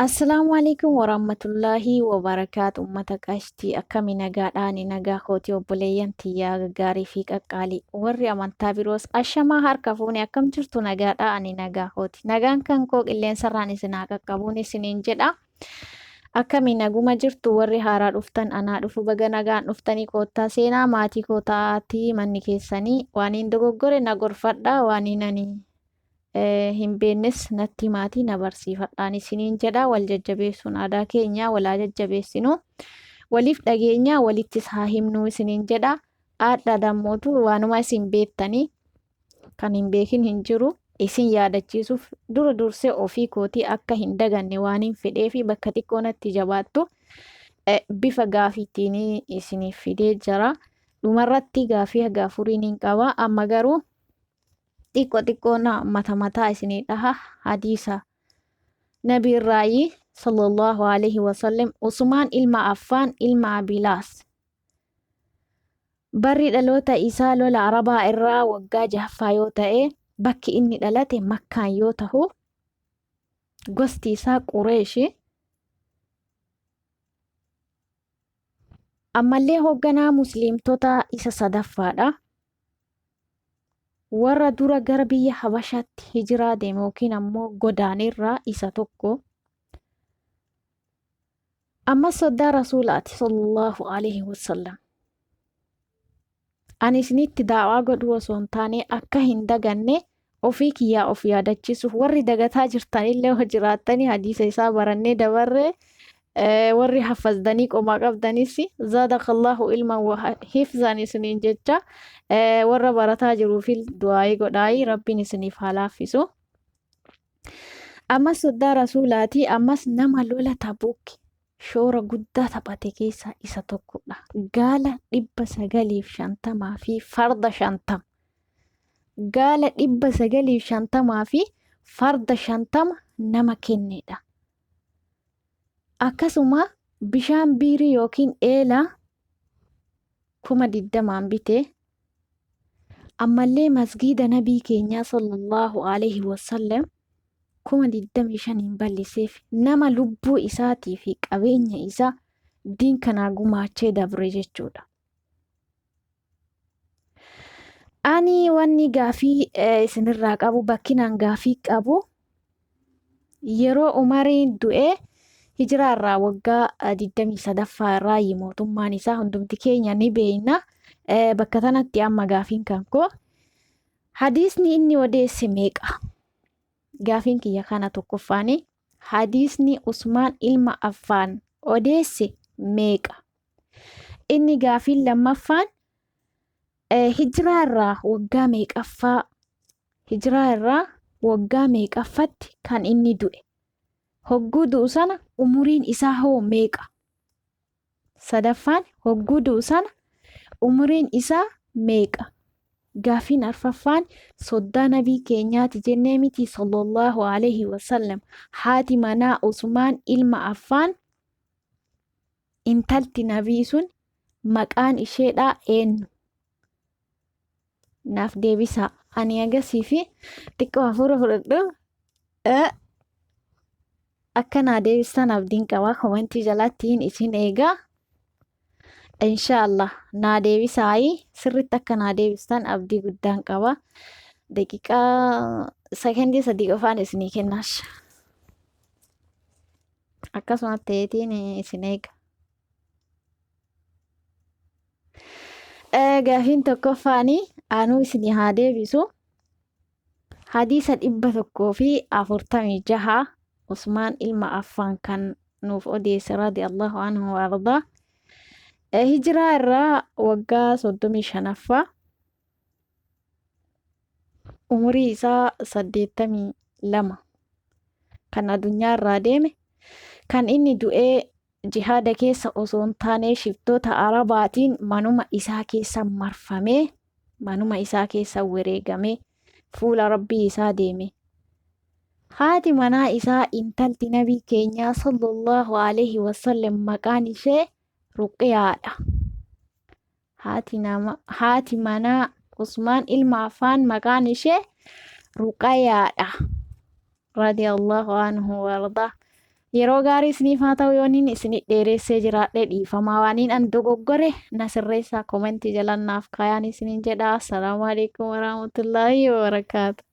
Assalaamu alaikum warahmatullaahi wabarakaatu. Ummata qashtii, akkami nagaadhaani? Nagaa kooti obboleeyyan tiyyaa gaggaarii fi qaqqaalii, warri amantaa biroos ashamaa harka fuune, akkam jirtu? Nagaadhaa? Ani nagaa kooti. Nagaan kan koo qilleensarraan isin haa qaqqabuun isiniin jedha. Akkami, naguma jirtu? Warri haaraa dhuftan anaa dhufu, baga nagaan dhuftanii. Koottaa seenaa, maatii koo ta'aatii, manni keessanii. Waan hin dogoggore na gorfadhaa, waan hin ani hin beeknes natti maatii na barsiifadhaan isiniin jedha. Wal jajjabeessuun aadaa keenya, walaa jajjabeessinu, waliif dhageenya, walittis haa himnuu isiniin jedha. Aadha dammootu waanuma isin beektanii kan hin beekin hin jiru. Isin yaadachiisuuf dura dursee ofii kootii akka hin daganne waan hin fedhee fi bakka xiqqoo natti jabaattu bifa gaafiitiin isiniif fidee jira. Dhumarratti gaafii haga afuriin hin qaba. Amma garuu xiqqoo xiqqoo na mata mataa isinii dhaha. Hadiisa nabi irraayi sallallahu alaihi wasallam. Usmaan ilma Affaan ilma Abilaas, barri dhaloota isaa lola Arabaa irraa waggaa jahaffaa yoo ta'e, bakki inni dhalate Makkaan yoo ta'u, gosti isaa Qureeshi. Ammallee hoogganaa musliimtota isa sadaffaadha. Warra dura gara biyya Habashaatti hijiraa deeme yookiin ammoo godaanerraa isa tokko. Ammas soddaa Rasuulaati sallallahu alaihi wasallam. Ani isinitti daawaa godhuu osoo hin taane, akka hin daganne ofii kiyyaa of yaadachiisuuf, warri dagataa jirtanillee yoo jiraattanii, hadiisa isaa barannee dabarree, warri haffazdanii qomaa qabdanis zaadakallahu ilman wa hifzan isiniin jecha, warra barataa jiruufi du'aayii godhaayii, Rabbiin isiniif haa laaffisu. Ammas soddaa Rasuulaati. Ammas nama lola Tabuuk shoora guddaa taphate keessaa isa tokkodha. Gaala 950 fi farda 50. Gaala 950 fi farda 50 nama kennedha. Akkasuma bishaan biirii yookiin eelaa 20,000n bite. Ammallee masgiida nabii keenyaa sallallahu alaihi wasallam 25,000n bal'iseef. Nama lubbuu isaatii fi qabeenya isaa diin kanaa gumaachee dabre jechuudha. Ani wanni gaafii isinirraa qabu, bakkinaan gaafii qabu, yeroo Umariin du'ee hijiraa irraa waggaa 23ffaa irraa mootummaan isaa hundumti keenya ni beekna. Bakka tanatti amma gaafiin kan koo, hadiisni inni odeesse meeqa? Gaafiin kiyya kana tokkoffaani. Hadiisni Usmaan ilma Affaan odeesse meeqa? Inni gaafiin lammaffaan, hijiraa irraa waggaa meeqaffaa, hijiraa irraa waggaa meeqaffatti kan inni du'e? Hogguu du'u sana umuriin isaa hoo meeqa? Sadaffaan, hogguu du'u sana umuriin isaa meeqa? Gaafiin arfaffaan, soddaa nabii keenyaati jennee miti sallallahu alaihi wasallam? Haati manaa Usmaan ilma Affaan, intalti nabii sun, maqaan isheedhaa eenyu? Naaf deebisaa. Ani agasii fi xiqqoo hafuura fudhadhu. Akka naa deebistan abdiin qaba. Komentii jalattiin isin eegaa. Inshaallah naa deebisaayi, sirritti akka naa deebistan abdii guddaan qaba. Daqiiqaa sekendii 3 qofaan isinii kennaas. Akkasuma ta'eetiin isin eega. Gaafiin tokkoffaani anuu isinii haa deebisu. Hadiisa 146 Usmaan ilma Affaan kan nuuf odeesse radiyallahu anhu wa ardaa. Hijiraa irraa waggaa 35ffaa, umurii isaa 82 kan addunyaa irraa deeme, kan inni du'ee jihaada keessa osoo hin taane shiftoota Arabaatiin manuma isaa keessa marfamee, manuma isaa keessa wareegamee fuula Rabbii isaa deeme. Haati manaa isaa, intalti nabii keenyaa sallallahu alaihi wasallam, maqaan ishee Ruqiyaadha. Haati nama, haati manaa Usmaan ilma Affaan maqaan ishee Ruqayaadha. Radiyallahu anhu warda. Yeroo gaarii isiniif haa ta'u. Yooniin isin dheeressee jiraadhe dhiifamaa, waaniin an dogoggore na sirreessaa, komentii jalan naaf kaayaan isiniin jedha. Assalaamu alaikum warahmatullaahi wabarakaatu.